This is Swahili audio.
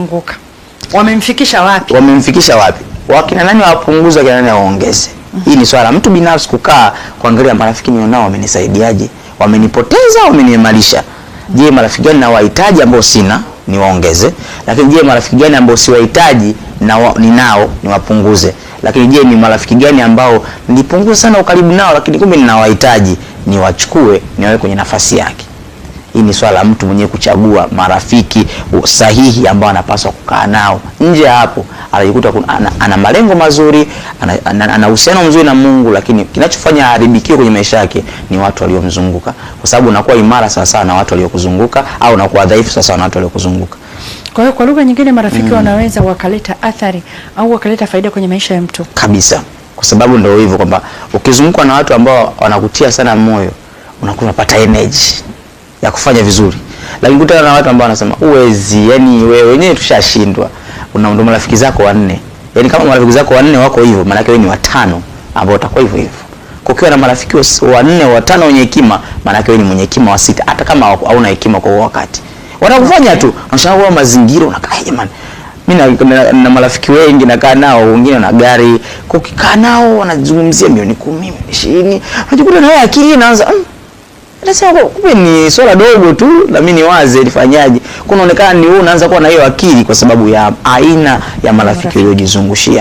Waliomzunguka wamemfikisha wapi? Wamemfikisha wapi? Wakina nani wapunguze, wakina nani waongeze? Hii ni swala mtu binafsi kukaa kuangalia marafiki nilionao wamenisaidiaje, wamenipoteza, wameniimarisha. Je, marafiki gani nawahitaji ambao sina niwaongeze, lakini je, marafiki gani ambao siwahitaji na ninao niwapunguze, lakini je, ni marafiki gani ambao nilipunguza sana ukaribu nao, lakini kumbe ninawahitaji, niwachukue niwawe kwenye nafasi yake. Hii ni swala la mtu mwenyewe kuchagua marafiki sahihi ambao anapaswa kukaa nao. Nje ya hapo anajikuta ana malengo mazuri, ana uhusiano mzuri na Mungu, lakini kinachofanya aharibikiwe kwenye maisha yake ni watu waliomzunguka, kwa sababu unakuwa imara sawa sawa na watu waliokuzunguka au unakuwa dhaifu sawa sawa na watu waliokuzunguka. Kwa hiyo kwa lugha nyingine marafiki wanaweza wakaleta athari au wakaleta faida kwenye maisha ya mtu kabisa, kwa sababu ndio hivyo kwamba ukizungukwa na watu ambao wanakutia sana moyo unakuwa unapata energy ya kufanya vizuri, lakini kutana na watu ambao wanasema uwezi, yani wewe wenyewe tushashindwa, una ndo marafiki zako wanne. Yani kama marafiki zako wanne wako hivyo, maana yake wewe ni watano ambao utakuwa hivyo hivyo. Kukiwa na marafiki wanne watano wenye hekima, maana yake wewe ni mwenye hekima wa sita, hata kama hauna hekima kwa huo wakati. Wanakufanya tu, unashangaa mazingira, unakaa jamani, mimi na marafiki wengi nakaa nao, wengine na gari, kwa ukikaa nao wanazungumzia milioni 10, milioni 20, unajikuta na wewe akili inaanza nasema kumbe ni swala dogo tu na mimi niwaze nifanyaje. Kunaonekana ni wewe unaanza kuwa na hiyo akili kwa sababu ya aina ya marafiki uliojizungushia.